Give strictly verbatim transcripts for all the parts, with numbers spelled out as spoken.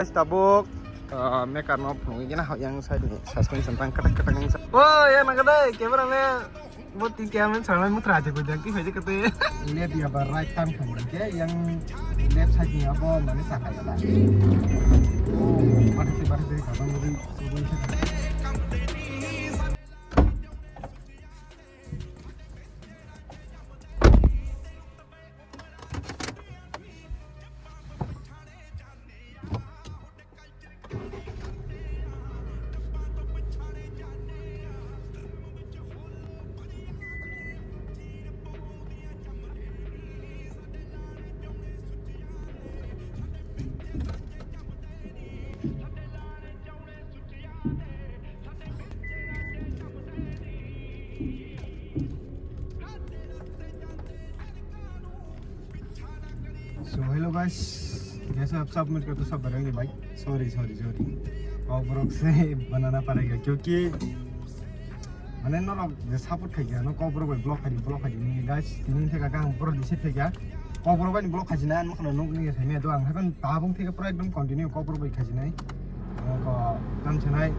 Guys, tabuk, ah, maker no phunugwi gana yang side ni suspension tang katak katak yang sa-, oh, ya nang kadai, camera man. Bo ti camera man sarang mutra aja gojang ti hoje kate. Left ya ba right turn khan ke yang left side ni abo mane saka ya la. Oh, pada te pada te kadang lebih. So hello guys, guys, sab sab mit karta sab barang ni bhai. Sorry, sorry, sorry. Kok borok se banana parega, kyunki mane norok je support khai kha, no kok borok bai block khai di, block khai di ni guys. Tini theka kang borok di se theka. Kok borok bai ni block khai jina, no kono nuk ni thai me do ang hakan tabung theka pura ekdom continue kok borok bai khai jinai. Ko kam chenai.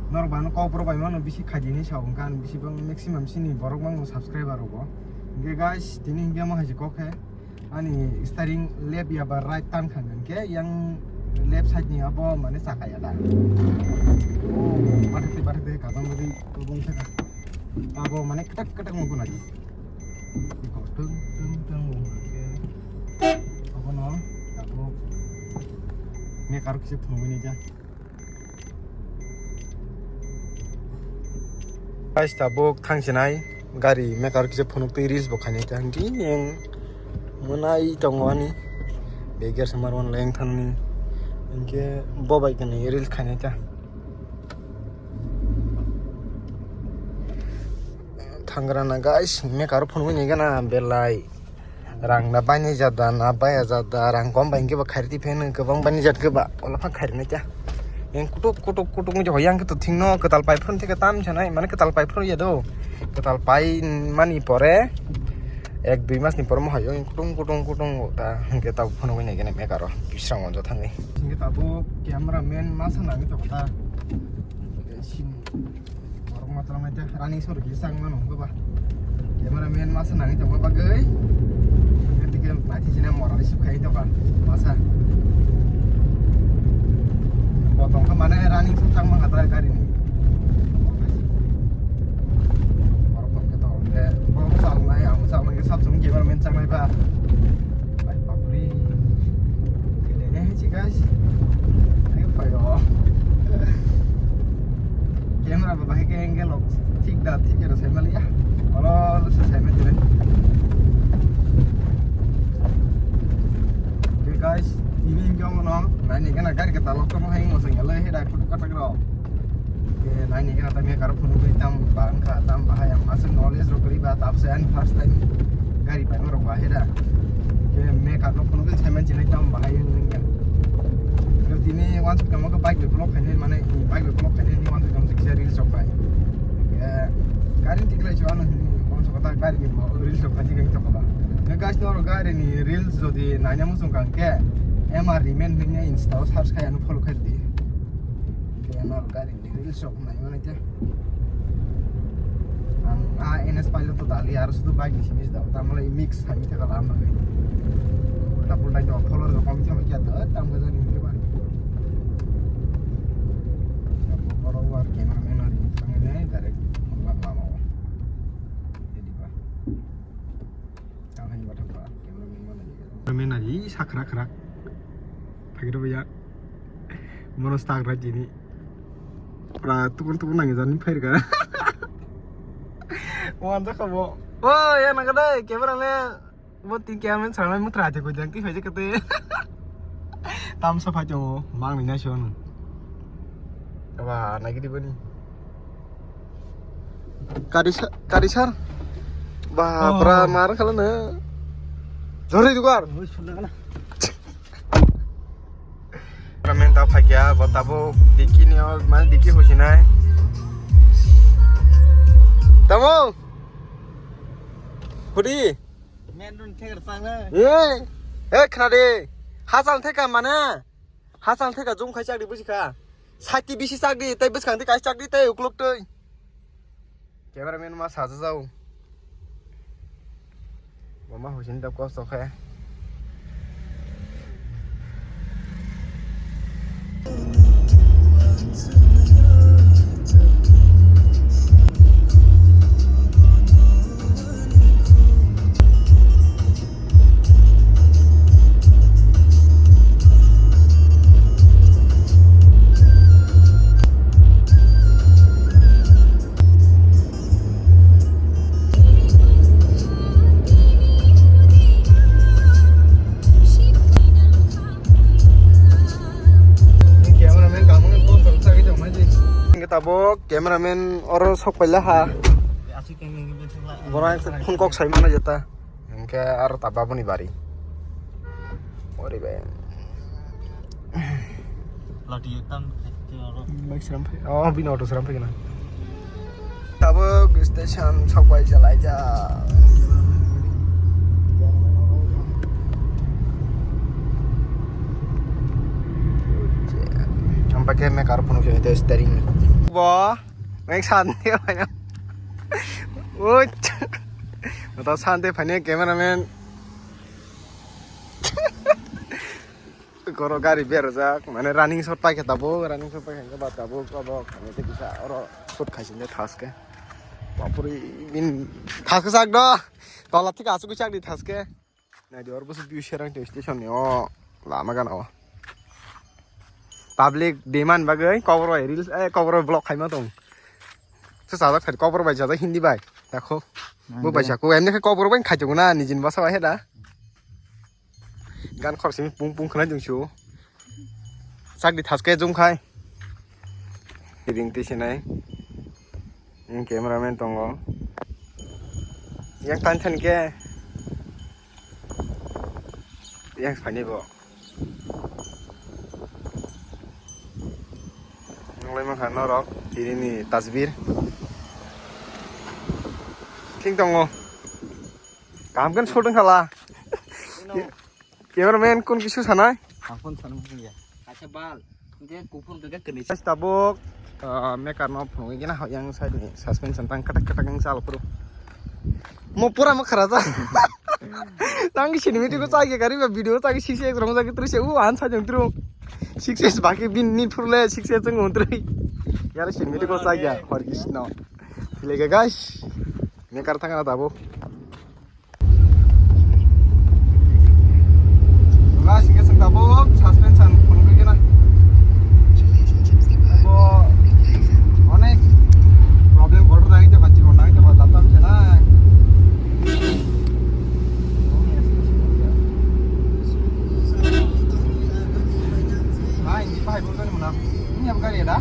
Norok bano kok borok bai mano bisi khai di ni sa ungkan bisi bang maximum sini borok bang subscriber rogo. Ge guys, tini ge mo hai kok he. Ani steering left ya ba right turn khan khe yang left side ni abo mane saka ya da. Oh, pada te pada te kadang bodi tubung saka. Abo mane ketak ketak mungkin lagi. Iko tung tung tung mungkin. Abo no, abo. Ini karo kisi phunugwi ni ja. Guys, tabuk thangsinai gari maker kisa phunuk twi reels bo khainai ta hwnkhe yang mwnai tongo ani beger samar wan leng thangni hwnkhe bo bai kani reels khainai ta thangrana guys maker phunuk ni gana belai. Rang na baini jada na baya jada rang kom bai hwnkhe ba khairi pheno kwbang baini jat khe ba ola pha khairi nai kya. Yang kutuk kutuk kutuk wngwi yang khe to thingno kwtal pai phun thike tam sanai mane kwtal pai phun ya do. Kwtal pai mani pore ek dui mas ni pore mo hayo kutung kutung kutung ta hwnkhe ta phunugwi nai gene mekaro bisrang onjo thangwi. Hwnkhe tabuk camera man masa nangwi tongkha ta. Borok ma tongmai te running shot kisa wngmano hwnba ba. Camera man masa nangwi tongma bagwi. Etika naithai sina mora risi khai tongkha masa. Bo tongkha mane running shot changma kha ta gari ni. Borok tongkha to hwnkhe borok chalnai ang chalnai khe sab song camera man changnai ba. Bai bapri. Kene ne hai si guys. Ayo payo. Camera ba bahai ke angle lok thik da thik era sai maliya. Olo se sai maliya. Oke guys, ini enggak mau nong. Nah ini kan agar kita lok kamu hai ngoseng ya le heda kutu kata kro. Oke, nah ini kan kami karo phunugwi tam bangkha tam bahai ang masuk knowledge rok riba tapse and first time gari pai rok bahai da. Ke me kar no phunugwi semen chinai tam bahai wngkha. Ke tini wansuk tamo ke bike block khainai mane bike block khainai ni wansuk tamo kisa reels rok pai. Ke gari tiklai chwa no hini wansuk kata gari ni reels rok khaji gai tokaba. Ke guys no gari ni reels jodi naina musung kang ke M R remain hini Insta o search khai ano follow khai di. Ke ano gari ni reels rok nai mane te. Ang a N S Pilot to dali aro sudu bike ni simi da. Tamale mix hai mi thaka lam bai. Ulta pulta jo follow jo kom thama kya da tam ga jani ke ba. Oro war camera man ari thang ne direct lama o. Jadi ba. Ang hani ba thang ba camera man mana. Camera man ari sakra kra. Phagiro ya. Mono stag ra jini. Pra tukun tukun nangi jani phairga. Wan jakha bo. O ya nang dai camera man. Bo ti camera man sarang mutra te ko jang ti phai jakha te. Tam sa phai tongo mang ni na shon. Ba nagi di bani. Kari sa kari sar. Ba pra mar khala na. Jori dugar. Oi sunna kana. Ramen ta phakya, bo tabuk diki ni o, mane diki husinai. Tamo? Hudi? Men run thek rang na. Ye. Eh, khna de. Hasal theka mane. Hachal theka jum khai chakri busi kha. Sati bisi chakri, tei bwskang tei kaisa chakri, tei ukluk tei. Cameraman ma sajajao. Mama husin da kosto khe. Cameraman kamung post rok sagwi tongmani. Hingke tabok cameraman oro sok paila ha. Borok phone kok sai mano jeta. Hingke aro ta babuni bari. Ori bai. Lati tam. Bike seram phai. Oh, bini auto seram phai kena. Tabuk station sok bai jalai ja. Ampa ke me kar phone ke steering. Bo, mek san de bhai na. Oi. Mata san de phane cameraman. Koro gari berajak, mane running shot paikha tabuk, running shot paikha hingke ba tabuk, abo khamete kisa oro shot khaisinde thaske. Bapuri bin thaske sak do. Tola thik asuk sak di thaske. Nai di oro busu view serang te station ni o lama gana o. Public demand bagwi kobor bai reels, eh, kobor bai vlog khaima tong. Se sajak thari kobor bai sajak Hindi bai. Dakho. Bo bai sako, emne khe kobor bai khaijak na nijin basa bai heda. Gan khorok simi pung pung khwnai jung su. Chakdi thaske jung khai. Ring ti sinai. Yang cameraman tongo. Yang tan than ke. Yang phani bo. Nonglai mankha norok tini ni tasbir. Thing tongo. Kaham khe shooting khala. Cameraman kun kisu sanai? Ang phone sanai mungya. Kaisa bal. Hingke kuphur hingke kwnwi. Tabuk, ah, mekar no phunugwi gena yang side ni suspension tang katak katak yang chal phuru. Mo pura mo khara ja. Tang cinematic ko chai ke gari ba video chai six X rong jagi tru se u an sa jong tru. Six X baki bin ni phurle six X jong tru. Yar cinematic ko chai ya hor kis no. Philege guys. Mekar thang na tabuk. Wala singke sing tabuk suspension phunugwi gena. Bo onek problem kotor dai te bachiko nai te ba datam se nai. Hai, ni pai bo tani muna. Ni am gari da?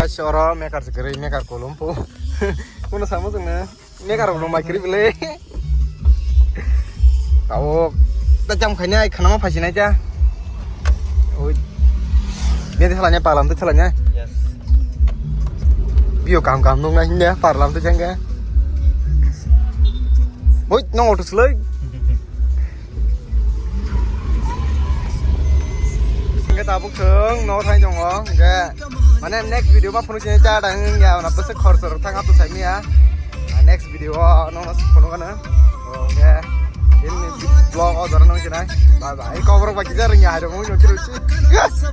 Guys, oro mekar se kwrwi, mekar kolom po. Kuno samo chwngno mekar rok mai kwrwi bwle. Tao ta jam khainai khana ma phasinai ta. Oi. Bini thalanya palam tu thalanya. Yes. Bio kam kam nung na hinya parlam tu jangga. Hoi, nong auto sulai. Hingke tabuk chwng no thai tongo, hingke mane next video ma phunuk sini ta dang ya, na bwswk khorsa rok thang ap to sai miya. Next video o nong no phunuk ano. Hingke. Ini vlog o doro nang sinai. Bye bye. Kau borok bagi jarang ya, ada mau nyokir uci. Yes.